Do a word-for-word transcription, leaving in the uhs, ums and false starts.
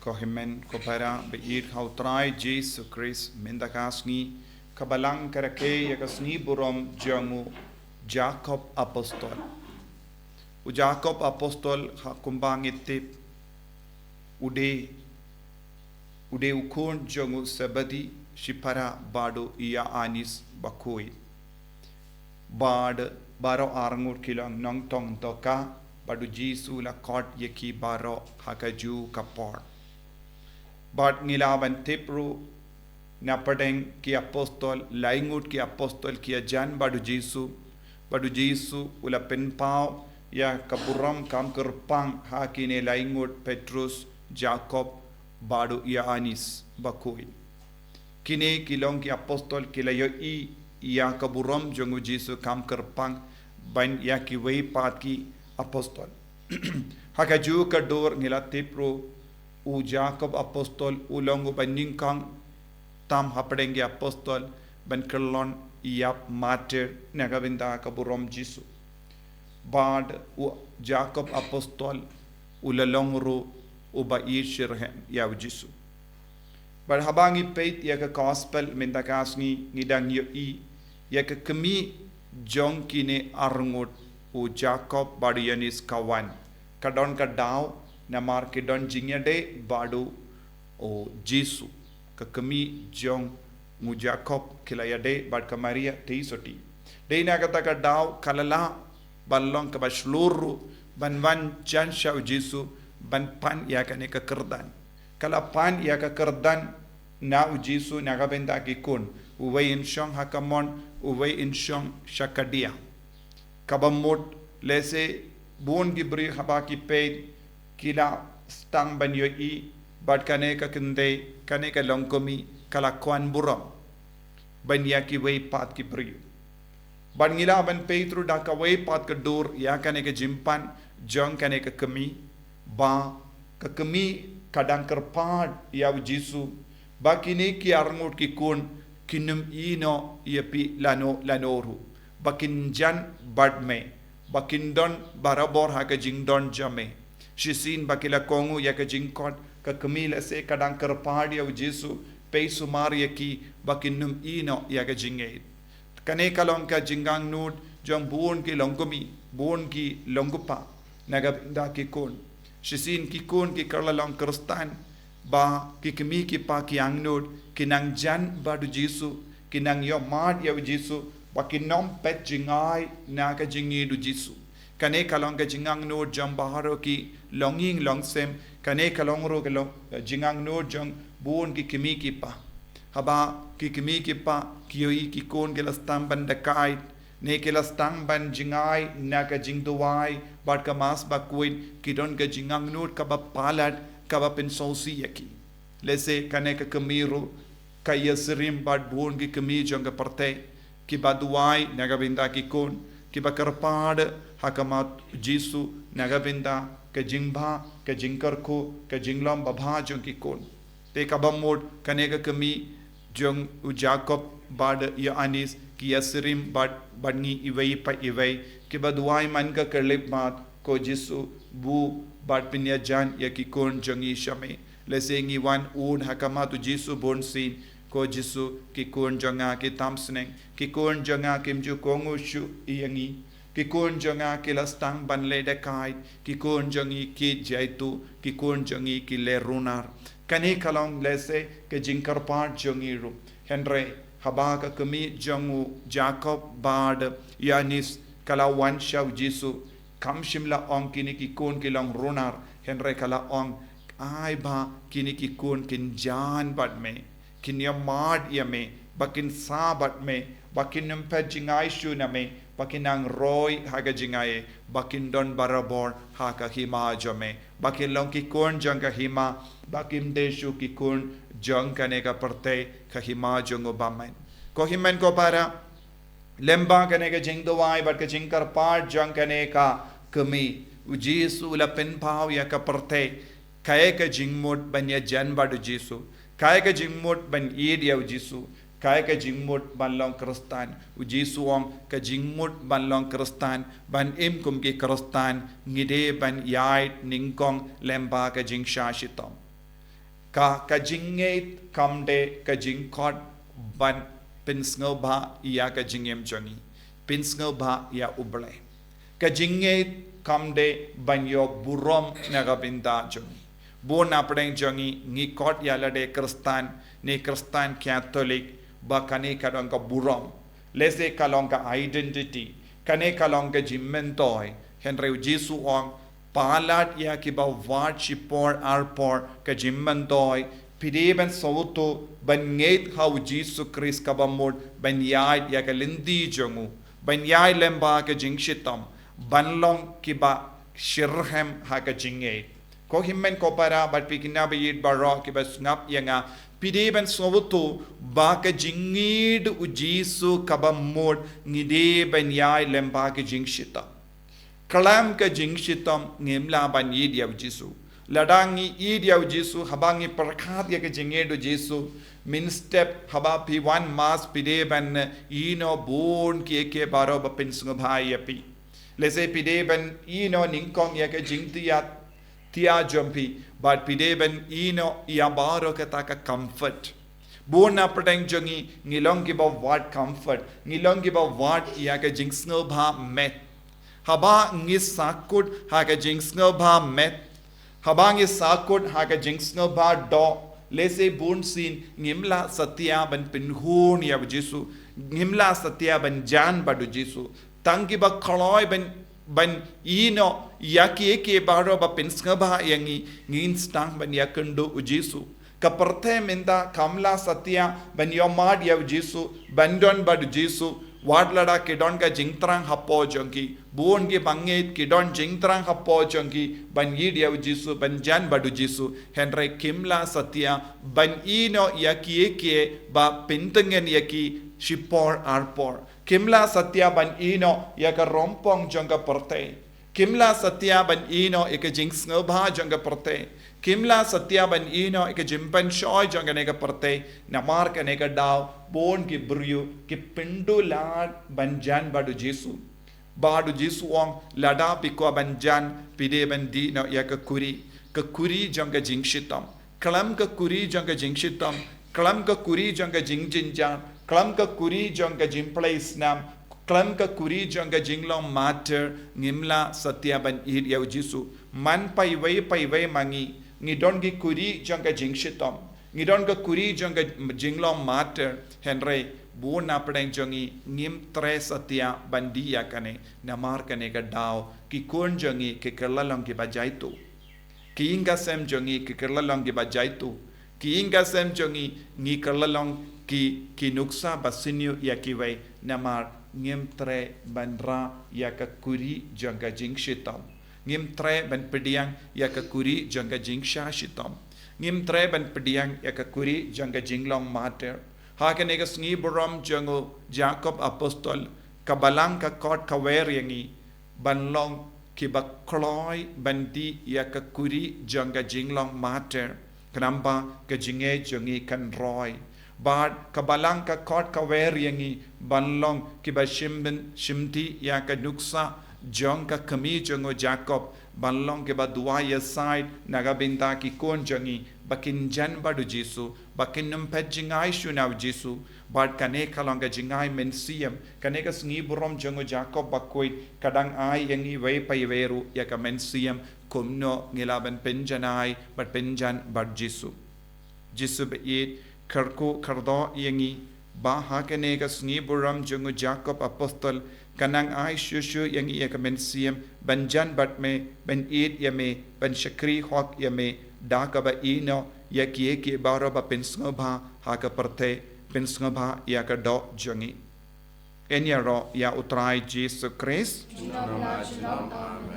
Ko hynmen ko para ba ïeit ha u Trai Jisu Khrist, mynta ka sngi ka Balang ka rakhe ïa ka sngi burom jong u Jakob apostol. U Jakob apostol ha kumba ngi tip u dei u dei u khun jong u Sebedi shipara bad u Ïoannis bakhuid. Bad baroh arngut ki long nongtong dohkha bad u Jisu la khot ïa ki baroh ha kajuh ka por. Bad ngi lah ban tip ruh na pdeng ki apostol, lai ngut ki apostol ki ïajan bad u Jisu, bad u Jisu u la pynpaw ïa ka burom kam kyrpang ha kine lai ngut, Petrus, Jakob bad u Ïoannis bakhuid. Kine ki long ki apostol ki la ïohi ïa ka burom jong u Jisu kam kyrpang ban ïa kiwei pat ki apostol. Ha kajuh ka dur ngi la tip ruh u Jakob apostol u long uba nyngkong tam hapdeng ki apostol ban kyllon ïap martir na ka bynta ka burom Jisu. Bad u Jakob apostol u la long ruh uba ïeit shitrhem ïa u Jisu. Bad haba ngi peit ïa ka gospel mynta ka sngi ngi dang ïohi ïa ka kmie jong kine arngut, u Jakob bad u Ïoannis ka wan. Ka don ka daw namar ki don jingïadei bad u Jisu. Ka kmie jong u Jakob ki la ïadei bad ka Maria tei sotti. Dei na kata ka daw ka la lah ban long kaba shlur ruh ban wan jan sha u Jisu ban pan ïa kane ka kyrdan. Ka la pan ïa ka kyrdan na u Jisu na ka bynta ki khun, uwei un shong ha ka mon, uwei un shong sha ka diah. Kaba mut lehse bun ki briew haba ki peit ki la sdang ban ïohi bad kane ka kynthei, kane ka longkmie ka la kwah burom ban ïa kiwei pat ki briew. Bad ngi lah ban peit ruh da kawei pat ka dur ïa kane ka jingpan jong kane ka kmie, ba ka kmie ka dang kyrpad ïa u Jisu ba kine ki arngut ki khun kin ym ïehnoh ïa phi lano lano ruh, ba kin jan bad me, ba kin don barabor ha ka jingdon jong me. Shisien ba ki la kohnguh ïa ka jingkhot, ka kmie lehse ka dang kyrpad ïa u Jisu, peit sumar ïa ki ba kin ym ïehnoh ïa ka jingïeit. Kane ka long ka jingangnud jong bun ki longkmie, bun ki longkpa na ka bynta ki khun. Shisien ki khun ki kylla long Khristan, ba ki kmie ki kpa ki angnud ki nang jan bad u Jisu, ki nang ïohmad ïa u Jisu, ba kin ym peit jngai na ka jingïeit u Jisu. Kane ka long ka jingangnud jong baroh ki longïing longsem, kane ka long ruh ka long, eh, jingangnud jong bun ki kmie ki kpa. Haba ki kmie ki kpa ki ïohi ki khun ki la sdang ban dakait, ne ki la sdang ban jngai na ka jingduwai bad ka Mass Bakhuid, ki don ka jingangnud kaba palat kaba pynsngewsih ïa ki. Lehse kane ka kmie ruh ka ïasyriem bad bun ki kmie jong ka pyrthei, kiba duwai na ka bynta ki khun, kiba kyrpad ha khmat u Jisu na ka bynta ka jingbha, ka jingkyrkhu, ka jinglong babha jong ki khun. Te kaba mut kane ka kmie jong u Jakob bad u Ïoannis ki ïasyriem bad, bad ngi iwei pa iwei, kiba duwai man ka khyllipmat, ko Jisu, buh bad pynïajan ïa ki khun jong ngi sha me. Lehse ngi wan un ha khmat u Jisu bunsien, ko Jisu, ki khun jong nga ki tam sneng, ki khun jong nga kim ju kohnguh shuh ïa ngi. Ki khun jong nga ki la sdang ban leh dakait, ki khun jong ngi ki jaituh, ki khun jong ngi ki leh runar. Kane ka long lehse ka jingkyrpad jong ngi ruh. Hynrei haba ka kmie jong u Jakob bad u Ïoannis ka la wan sha u Jisu, kam shym la ong kine ki khun ki long runar, hynrei ka la ong, ai ba kine ki khun kin jan bad me, kin ïohmad ïa me, ba kin sah bad me, ba kin ym peit jngai shuh na me, ba kin nang roi ha ka jingaiei, ba kin don barabor ha ka hima jong me, ba kin long ki khun jong ka hima, ba kim dei shuh ki khun jong kane ka pyrthei, ka hima jong u bymman. Ko hynmen ko para, lyngba kane ka jingduwai bad ka jingkyrpad jong kane ka kmie, u Jisu u la pynpaw ïa ka pyrthei kaei ka jingmut ban ïajan bad u Jisu, kaei ka jingmut ban ïeit ïa u Jisu, kaei ka jingmut ban long Khristan. U Jisu u ong ka jingmut ban long Khristan, ban im kum ki Khristan, ngi dei ban ïaid nyngkong lyngba ka jingshah shitom. Ka, ka jingngeit kam dei ka jingkot ban pynsngewbha ïa ka jingim jong ngi. Pynsngewbha ïa U Blei. Ka jingngeit kam dei ban ïoh burom na ka bynta jong ngi. Bun na pdeng jong ngi ngi kot ïa lade Khristan, ne Khristan Katholik, ba kane ka don ka burom. Lehse ka long ka identity, kane ka long ka jingmyntoi. Hynrei U Jisu u ong, palat ïa kiba wad shipor arpor ka jingmyntoi, phi dei ban sngewthuh ban ngeit ha U Jisu Khrist kaba mut, ban ïaid ïa ka lynti jong u, ban ïaid lyngba ka jingshitom, ban long kiba shitrhem ha ka jingngeit. Ko hynmen ko para bad phi kine baieid baroh kiba sngap ïa nga, phi dei ban sngewthuh ba ka jingngeit U Jisu kaba mut, ngi dei ban ïaid lyngba ka jingshitom. Khlem ka jingshitom ngim lah ban ïeit ïa U Jisu. Lada ngi ïeit ïa U Jisu, haba ngi pyrkhat ïa ka jingngeit U Jisu, mynstep haba phi wan Mass phi dei ban ïehnoh bun kiei kiei baroh ba pynsngewbha ïa phi. Lehse phi dei ban ïehnoh nyngkong ïa ka jingthiah thiah jong phi, bad phi dei ban ïehnoh ïa baroh kata ka comfort. Bun na pdeng jong ngi ngi long kiba wad comfort, ngi long kiba wad ïa ka jingsngewbha met. Haba ngi sahkut ha ka jingsngewbha met, haba ngi sahkut ha ka jingsngewbha doh, lehse bunsien ngim lah satia ban pynhun ïa U Jisu, ngim lah satia ban jan bad U Jisu. Tang kiba kloi ban, ban ïehnoh ïa kiei kiei baroh ba pynsngewbha ïa ngi, ngin sdang ban ïakynduh U Jisu. Ka pyrthei mynta kam lah satia ban ïohmad ïa U Jisu, ban don bad U Jisu. Wat lada ki don ka jingthrang hapoh jong ki, bun kiba ngeit ki don jingthrang hapoh jong ki ban ïeit ïa U Jisu, ban jan bad U Jisu, hynrei kim lah satia ban ïehnoh ïa kiei kiei ba pyntngen ïa ki shipor arpor. Kim lah satia ban ïehnoh ïa ka rongpong jong ka pyrthei. Kim lah satia ban ïehnoh ïa ka jingsngewbha jong ka pyrthei. Kim lah satia ban ïehnoh ïa ka jingpynshoi jong kane ka pyrthei. Namar kane ka daw bun ki briew ki pynduh lad ban jan bad U Jisu. Bad U Jisu u ong, lada phi kwah ban jan, phi dei ban dih noh ïa ka khuri, ka khuri jong ka jingshitom. Khlem ka khuri jong ka jingshitom, khlem ka khuri jong ka jingjynjar, khlem ka khuri jong ka jingplie snam, khlem ka khuri jong ka jinglong martyr, ngim lah satia ban ïeit ïa U Jisu. Man paiwei paiwei ma ngi, ngi don ki khuri jong ka jingshitom, ngi don ka khuri jong ka jinglong martyr, hynrei bun na pdeng jong ngi ngim treh satia ban dih ïa kane, namar kane ka daw ki khun jong ngi ki kylla long kiba jaituh. Ki ïing ki sem jong ngi ki kylla long kiba jaituh. Ki ïing ki sem jong ngi, ngi kylla long ki, ki nuksa ba sniew ïa kiwei, namar ngim treh ban rah ïa ka khuri jong ka jingshitom. Ngim treh ban pdiang ïa ka khuri jong ka jingshah shitom. Ngim treh ban pdiang ïa ka khuri jong ka jinglong martyr. Ha kane ka sngi burom jong u Jakob Apostol, ka Balang ka khot ka wer ïa ngi ban long kiba kloi ban dih ïa ka khuri jong ka jinglong martyr, khnang ba ka jingngeit jong ngi kan roi. Bad ka Balang ka khot ka wer ïa ngi ban long kiba shim, shim dih ïa ka nuksa jong ka kmie jong u Jakob, ban long kiba duwai ïasaid na ka bynta ki khun jong ngi, ba kin jan bad u Jisu, ba kin ym phet jngai shuh na u Jisu. Bad kane ka long ka jngai mynsiem, kane ka sngi burom jong u Jakob bakhuid ka dang ai ïa ngi iwei pa iwei ruh ïa ka mynsiem kumno ngi lah ban pynjanai bad pynjan bad Jisu. Jisu baieit, kyrkhu kyrdoh ïa ngi ba ha kane ka sngi burom jong u Jakob Apostol kan nang ai shuh shuh ïa ngi ïa ka mynsiem ban jan bad me, ban ïeit ïa me, ban shakri hok ïa me, da kaba ïehnoh ïa kiei kiei baroh ba pynsngewbha ha ka pyrthei, pynsngewbha ïa ka doh jong ngi. Yn ïaroh ïa u Trai Jisu Khrist. Junom la junom, amen.